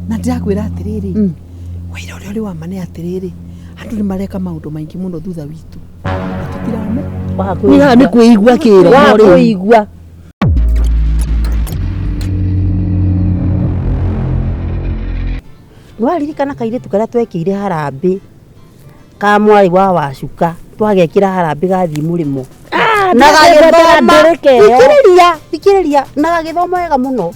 Na ndĩrakwĩra atĩrĩrĩ, Mm. wĩra ũrĩa ũrĩ wa ma nĩ atĩrĩrĩ, andũ nĩ mareka maũndũ maingĩ mũno thutha witũ na tũtirame. Niĩ haha nĩ kwĩigua kĩroho rĩu. Wakwĩigua. Nĩwaririkana kairĩtu karĩa twekĩire harambĩ ka mwarĩ wa Wacuka, twagekĩra harambĩ gathiĩ mũrĩmo na gagĩthoma, ndũrĩke ĩyo. thikĩrĩria, thikĩrĩria, na gagĩthoma wega mũno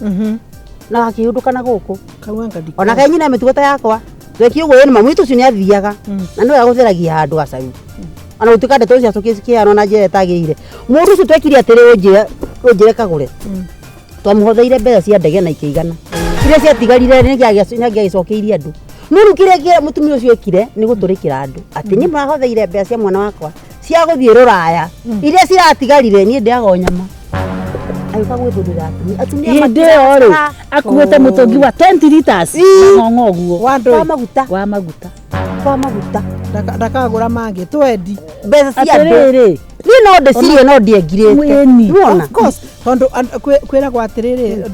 na gakĩhũndũka na gũkũ Kau anga ndikũĩ. ona kaĩ nyina mĩtugo ta yakwa twekire ũguo nĩ mamu witũ ũcio nĩ athiaga na nĩwe agũtheragia handũ gacaũ ona gũtuĩka ndeto icio cikĩheanwo na njĩra ĩtagĩrĩire. Mũndũ ũcio twekire atĩrĩ, ũnjĩre ũnjĩre kagũre, twamũhotheire mbeca cia ndege na ikĩigana, iria ciatigarire nĩ angĩagĩcokeirie andũ. No rĩu kĩrĩa kĩrĩa mũtumia ũcio ekire nĩ gũtũrĩkĩra andũ atĩ niĩ mũrahotheire mbeca cia mwana wakwa cia gũthiĩ rũraya, iria ciratigarire niĩ ndĩaga o nyama. Agĩũka gwĩthũrĩra atumia, atumia Hĩndĩ ĩyo rĩ makĩrakara. akuĩte mũtũngi wa 20 liters Ii. ng'ong'o ũguo Wa ndũĩ. Wa maguta. Wa maguta. Wa maguta. Ndakagũra mangĩ twendi. Mbeca cia andũ. Atĩrĩrĩ. Niĩ no ndĩcirie no ndiengirĩte. Mwĩni. Nĩwona? Of course, tondũ kwĩragwo atĩrĩrĩ,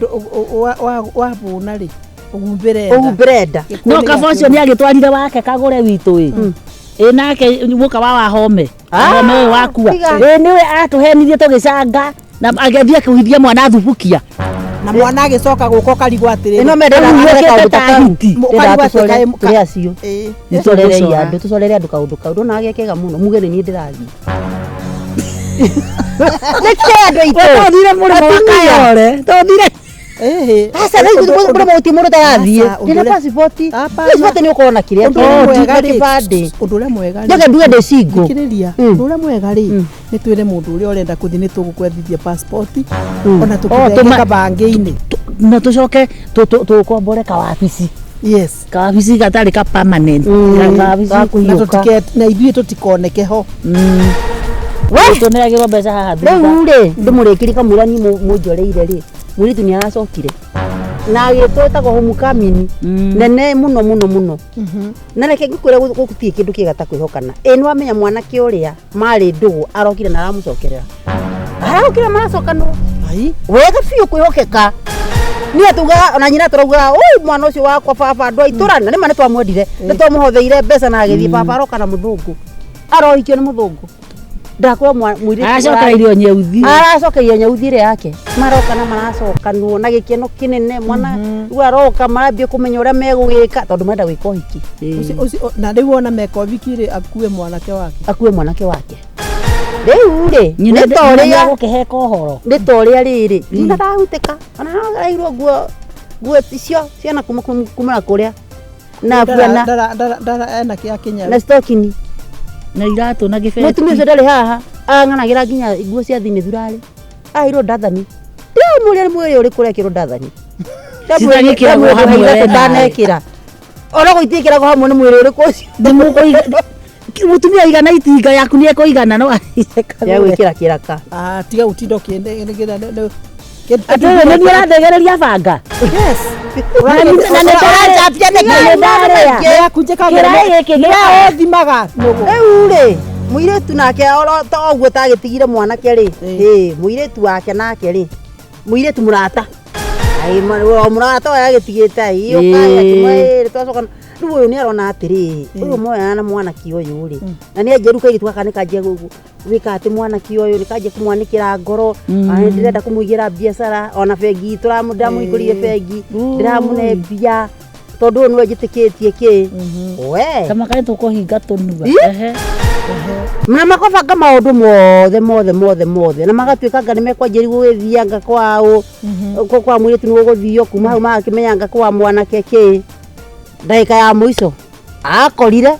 wabũna rĩ, ũhumbĩre nda. Ũhumbĩre nda. No kaba ũcio nĩ agĩtwarire wake kagũre witũ ĩ. Ĩ nake mũka wa Wahome. Ah, Wahome ũyũ wakua. tiga. Ĩ nĩwe atũhenirie tũgĩcanga na agĩthiĩ akĩhuithia mwana thubukia. Na mwana agĩcoka gũka ũkarigwo atĩrĩrĩ. Ĩno mendera Rĩu atũre wĩkĩte kaũndũ ta ta kau. hiti. Ndĩrenda Ũkarigwo atĩ tũcore tũrĩ acio. Ĩ. Tũcorerei Nĩtũgũcora. andũ, tũcorere andũ kaũndũ kau. Ndona gekega mũno, muge nĩ niĩ ndĩrathiĩ. Nĩkĩ andũ aitũ? Twathire mũrĩmo wa Atumia. Kayore. Twathire. Ĩhĩ. Aca rĩu mũrĩmo gũtirĩ mũndũ ũtarathiĩ. Aca, ũndũ Ndĩna ũrĩa- passport. Hapana. Passport nĩ ũkorwo na kĩrĩa Ũndũ ũrĩa kĩo, mwega na rĩ, kĩbandĩ. ũndũ ũrĩa mwega rĩ, Njoke nduge ndĩ single. thikĩrĩria, ũndũ ũrĩa mwega rĩ, nĩ twĩre mũndũ ũrĩa ũrenda kũthiĩ nĩ tũgũkwethithia passport ona Oh, tũkĩthenge kabangĩ-inĩ. Na tũcoke tũkombore kawabici. Yes. Kawabici gatarĩ ka permanent. Kawabici. Na Gakũhiũka. tũtike na ithuĩ tũtikoneke ho. Tũneagĩrwo mbeca haha thutha. Rĩu rĩ, ndĩmũrĩkĩrie kamũira niĩ mũnjoreire rĩ, mũirĩtu nĩ aracokire na agĩtwo ĩtagwo homecoming nene mũno mũno mũno. Na reke ngĩkwĩre gũtirĩ kĩndũ kĩega ta kwĩhokana. Ĩ nĩ wamenya mwanake ũrĩa marĩ ndũgũ arokire na aramũcokerera, arokire maracokanwo Ai. wega biũ kwĩhokeka. Niĩ tugaga ona nyina tũraugaga ũũ mwana ũcio wakwa baba andũ a itũra na nĩma nĩ twamwendire, nĩ twamũhotheire mbeca na agĩthiĩ. Baba aroka na mũthũngũ, arohikio nĩ mũthũngũ. Ndakwĩra mũirĩtu Aracokereirio nyeuthi. Aracokeria nyeuthi ĩrĩa yake, maroka na maracokanwo na gĩkeno kĩnene. Mwana rĩu aroka marambia kũmenya ũrĩa megũgĩka tondũ marenda gwĩka ũhiki. Ũcio ũcio na rĩu ona meka ũhiki rĩ, akue mwanake wake. Akue mwanake wake rĩu rĩ Nyina nĩ ta ũrĩa gũkĩheka ũhoro. Nĩ ta ũrĩa rĩrĩ nyina ndahutĩka ona arairwo nguo nguo icio ciana kuma kuma na kũrĩa na buana. Ndara ndara ndara ena kĩa kĩnyarũ. Na stocking. Na iratũ na gĩbeti. Mũtumia ũcio ndarĩ haha ang'anagĩra nginya nguo cia thĩ thurarĩ aheirwo ndathani, ndĩramũria nĩ mwĩrĩ ũrĩkũ ũrekĩrwo ndathani? Citagĩkĩragwo hamwe we nawe. Ndanekĩra ona gũitiĩkĩragwo hamwe, nĩ mwĩrĩ ũrĩkũ ũcio? Nĩ mũkũiga mũtumia aigana itinga yaku nĩ ekũigana no ya gwĩkĩra kĩraka. Ah, tiga gũtinda ũkĩnegera. Atĩrĩ, nĩ niĩ ũrathegereria banga. Yes. Na nĩ Ũranjambia nĩkĩ? Na nĩ ndarĩa. Nĩyakunjĩka. Kĩraĩ gĩkĩ Nĩwe ũthimaga nũgũ. Rĩu rĩ, mũirĩtu nake oro ta ũguo tagĩtigire mwanake rĩ, ĩ mũirĩtu wake nake rĩ, mũirĩtu mũrata. Ai, o mũrata ũyũ agĩtigĩte ai ũkai akĩmwĩrĩ twacoka rĩu ũyũ nĩ arona atĩrĩrĩ, ũyũ moyana na mwanake ũyũ rĩ, na nĩ anjia rĩu kairĩtu gaka nĩ kanjia gwĩka atĩ mwanake ũyũ nĩ kanjia kũmwanĩkĩra ngoro. Ona nĩ ndĩrenda kũmũigĩra biacara ona bengi tũramũhingũrire bengi, ndĩramũne mbia tondũ ũyũ nĩwe njĩtĩkĩtie kĩ we. Kama kaĩ tũkũhinga tũnua. Ii. Ehe. Na makabanga maũndũ mothe mothe mothe mothe na magatuĩka anga nĩ mekwanjĩrĩria gũgĩthianga kwao kwa mũirĩtu nĩ gũgũthio kuma hau magakĩmenya anga kwa mwanake kĩ ndagĩka ya mũico akorire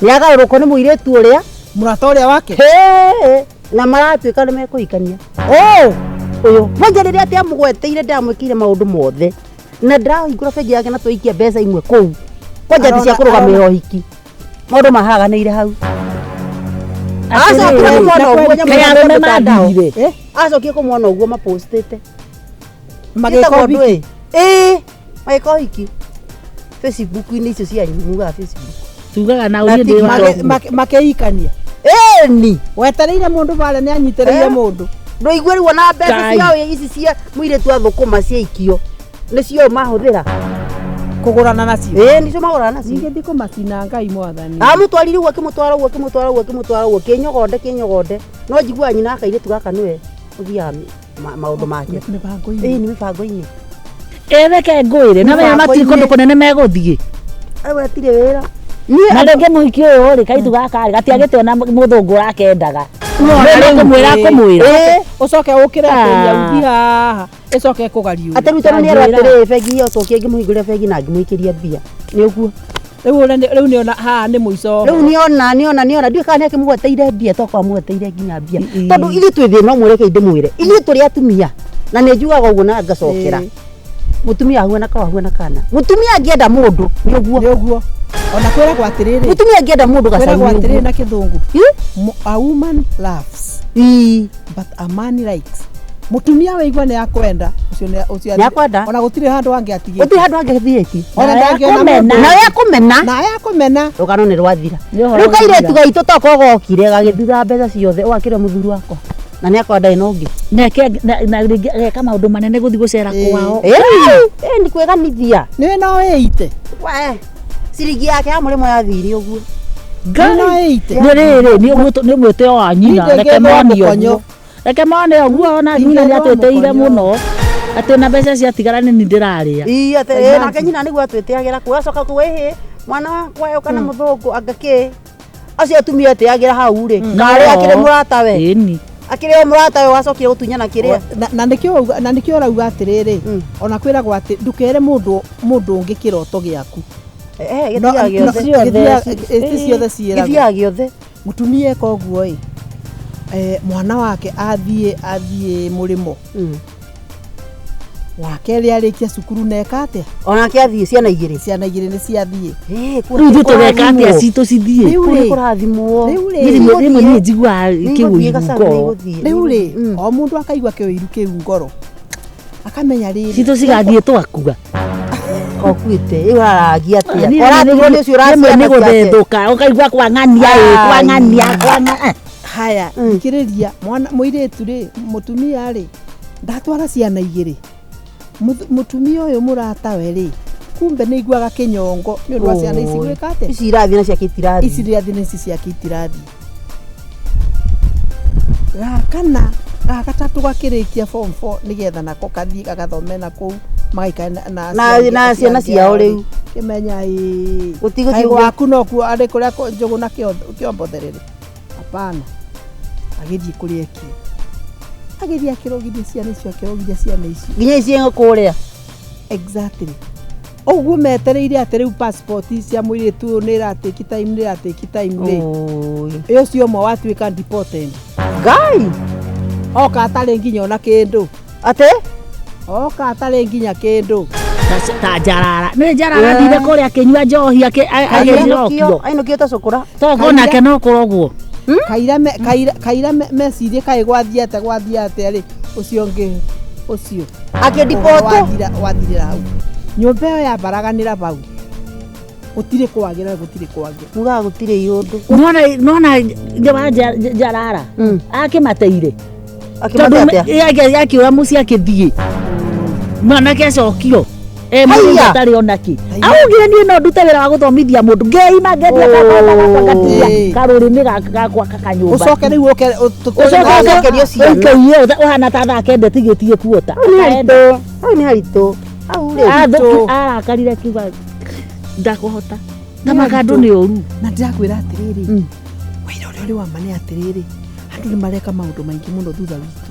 nĩ agarũrũkwo nĩ mũirĩtu ũrĩa Mũrata ũrĩa wake. Hĩ, na maratuĩka nĩ mekũhikania Oh! Ũyũ kwanja rĩrĩa atĩ amũgweteire ndamwĩkĩire maũndũ mothe na ndĩrahingũra bengi yake na twaikia mbeca imwe kũu kwanja ti cia kũrũgamĩrĩra ũhiki, maũndũ mahaganĩire hau. Acokire kũmona ũguo nyamũ Kaĩ ya arũme mtandao. mathire? Eh, acokire kũmona ũguo mapostĩte Magĩka Gĩtagwo ũhiki. ndũĩ? Ĩĩ, magĩka ũhiki Facebook-inĩ icio cianyu mugaga Facebook. Tugaga na Na ũthiĩ ndĩ wa TikTok. Makĩhikania. Ĩni. Wetereire mũndũ barĩa nĩ anyitĩrĩire Eh? mũndũ. Ndũigue rĩu ona mbeca Kai. ciao ici cia mũirĩtu athũkũma ciaikio nĩcio mahũthĩra. Kũgũrana nacio. Ĩĩ nicio magũrana nacio. Ningĩ kũmacina Ngai mwathani. Amũtwarire ũguo akĩmũtwara ũguo akĩmũtwara ũguo akĩmũtwara ũguo kĩnyogonde kĩnyogonde no njiguaga nyina akairĩtu gaka nĩwe ũthiaga maũndũ make. Mĩbango-inĩ. Ĩĩ nĩ mĩbango-inĩ. Ĩreke ngwĩre na menya matirĩ kũndũ kũnene megũthiĩ. Rĩu atirĩ wĩra. Niĩ Na rĩngĩ mũhiki ũyũ rĩ kairĩtu gaka rĩ gatiagĩte ona mũthũngũ ũrakendaga. Nĩwona Nĩ kũmwĩra kũmwĩra. Ĩĩ. Ũcoke ũkĩre Ah. atĩria uthi haha ĩcoke ĩkũgariũre. Atĩ rĩu tondũ nĩerwo Anjĩra. atĩrĩ bengi ĩyo tũkie ngĩmũhingũrĩra bengi na ngĩmũikĩria mbia. Nĩ ũguo. Rĩu ũrĩa rĩu nĩona haha nĩ mũico. Rĩu nĩona nĩona nĩona ndiũĩ kana nĩakĩmũgweteire mbia tokorwo amũgweteire nginya mbia. Ii. Tondũ ithuĩ twĩ thĩna ũmwe reke ndĩmwĩre. Ithuĩ tũrĩ atumia na nĩ njugaga ũguo na ngacokera. Ĩĩ. Mũtumia ahuana kawa ahuana kana. Mũtumia angĩenda mũndũ nĩ ũguo. Nĩ ũguo. Ona kwĩragwo atĩrĩrĩ. Mũtumia angĩenda mũndũ gacau Kwĩragwo nĩ atĩrĩrĩ ũguo. na kĩthũngũ. Ĩ? A woman loves Ii. but a man likes. Mũtumia waigua nĩ akwenda ũcio nĩ ũcio Nĩ akwenda. Ona gũtirĩ handũ angĩatigĩte. Gũtirĩ handũ angĩthiĩtie. Ona Na ndangĩona akũmena. mũndũ. Nawe akũmena. Na akũmena. Rũgano nĩ rwathira. Nĩ ũhoro Rĩu kairĩtu ũgũthira. gaitũ tokorwo gokire gagĩthura mbeca ciothe ũgakĩra mũthuri wakwa. Na nĩ akorwo ndarĩ na ũngĩ. Nake na rĩngĩ ageka maũndũ manene gũthiĩ gũcera Ĩĩ. kwao. Ĩĩ ĩĩ nĩ kwĩganithia. Nĩ no ĩite. We ciringi yake ya mũrĩmo yathire ũguo. Nĩ no ĩite. Nĩ rĩrĩ nĩ mwĩtĩo wa nyina Niĩ reke ndingĩthwo mone mũkonyo. ũguo. Reke mone ũguo ona nyina nĩ Ndingĩthwo atwĩtĩire mũkonyo. mũno. Atĩ ona mbeca ciatigara nĩ niĩ ndĩrarĩa. Ii atĩ ĩĩ nake nyina nĩguo atwĩtĩagĩra kũ acoka kũ ĩhĩ mwana wakwa ũka na mũthũngũ anga kĩ. Acio atumia etĩagĩra hau rĩ. Karĩ akĩrĩ mũratawe. Ĩni. Akĩrĩ o mũratawe wacokire gũtunyana kĩrĩa. Na nĩkĩo na nĩkĩo ũrauga atĩrĩrĩ Mm. ona kwĩragwo atĩ ndũkere mũndũ mũndũ ũngĩ kĩroto gĩaku. Eh No, gĩthiaga no, gĩothe. gĩthiaga- ti ciothe ciĩragwo. Gĩthiaga gĩothe. Mũtumia eka ũguo ĩ mwana wake athiĩ athiĩ mũrĩmo wa kerĩ arĩkia cukuru na eka atĩa Onake athiĩ ciana igĩrĩ. ciana igĩrĩ nĩ ciathiĩ. Ĩĩ kũu Rĩu ithuĩ tũgeka atĩa kũrathimwo. citũ cithiĩ. Rĩu Kũu rĩ nĩ kũrathimwo. Rĩu rĩ. Niĩ rĩmwe rĩmwe niĩ njiguaga Nĩigũthiĩ kĩũiru Gacau, ngoro. nĩigũthiĩ. Rĩu rĩ Mm. o mũndũ akaigua kĩũiru kĩu ngoro akamenya rĩrĩ Citũ cigathiĩ twakua. Kokuĩte ĩyo ũrarangia atĩa? Niĩ Ũratigwo nĩ ũcio rĩmwe nĩ ũraciana ciake. gũthethũka ũkaigua kwang'ania ĩ kwang'ania kwang'a haya Mm. thikĩrĩria mwana mũirĩtu rĩ mũtumia rĩ ndatwara ciana igĩrĩ Mũtumia ũyũ mũratawe rĩ kumbe nĩ iguaga kĩnyongo nĩ ũndũ wa ciana ici Oi. gwĩka atĩa Ici irathiĩ na ciake itirathiĩ. ici rĩathiĩ na ici ciake itirathiĩ gakana gagatatũ gakĩrĩkia form 4 nĩgetha nako kathiĩ gagathome na kũu magaikare na Na ciana ciao rĩu. kĩmenya ĩĩ Gũtigũthiĩ Kaĩ ũguo. gwaku nokuo arĩ kũrĩa njũgũ na kĩombotherere hapana agĩthiĩ kũrĩa ekire agĩthiĩ akĩrogithia ciana icio akĩrogithia ciana icio Nginya ici kũrĩa. exactly ũguo metereire atĩ rĩu passport cia mũirĩtu ũyũ nĩ ĩratĩki time nĩ ĩratĩki time rĩ Oi. ũcio ũmwe watuĩka deported Ngai. oka atarĩ nginya ona kĩndũ Atĩ? oka atarĩ nginya kĩndũ ta njarara nĩ njarara thire kũrĩa akĩnyua njohi agĩcokio Ainũkio ta cũkũra. tokorwo nake no kũrogwo kaira kaira kaira mecirie kaĩ gwathiĩ atĩa gwathiĩ atĩa rĩ ũcio ũngĩ ũcio Akĩndipotwo. Wathirĩra hau nyũmba ĩyo yambaraganĩra bau gũtirĩ kwagĩra gũtirĩ kwagĩra Mugaga gũtirĩ iũndũ. nona nona wa njarara akĩmateire Akĩmate atĩa? akiura mũciĩ akĩthiĩ mwanake acokio e Haiya! mũthenya atarĩ onakĩ augire niĩ no ndute wĩra wa gũthomithia mũndũ ngeima ngendia gakwa gakwa ngatia Ĩĩ. karũrĩmĩ gakwa kakanyũmba ũcoke rĩu ũke ũcoke Ũcokerio ciana. ũikĩiye ũhana ta thaa kenda tigĩtie kuota Hau nĩ haritũ. Hau nĩ haritũ. Hau rĩ. Athũki arakarire akiuga ndakũhota ta makandũ nĩ ũru na ndĩrakwĩra atĩrĩrĩ Mm. wĩra ũrĩa ũrĩ wa ma nĩ atĩrĩrĩ andũ nĩ mareka maũndũ maingĩ mũno thutha witũ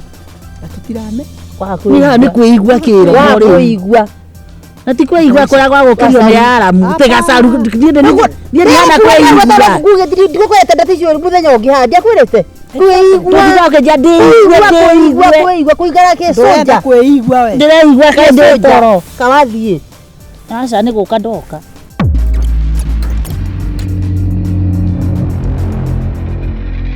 na tũtirame Nĩ haha nĩ kwĩigua kĩroho Wa rĩu kwĩigua. na ti kwĩigua kũrĩa gwa gũkĩrio nĩ aramu tĩ gacaru niĩ ndihana kwĩigua Ndigukwĩrĩte ndeto icio mũthenya ũngĩ haha ndiakwĩrĩte. Kwĩigua. tũthiga ũkĩnjia ndĩigue Kwĩigua ndĩigue kwĩigua kũigara ndũrenda kĩcũnja. kwĩigua we ndĩreigua kaĩ ndĩ toro Kawathiĩ. aca nĩ gũka ndoka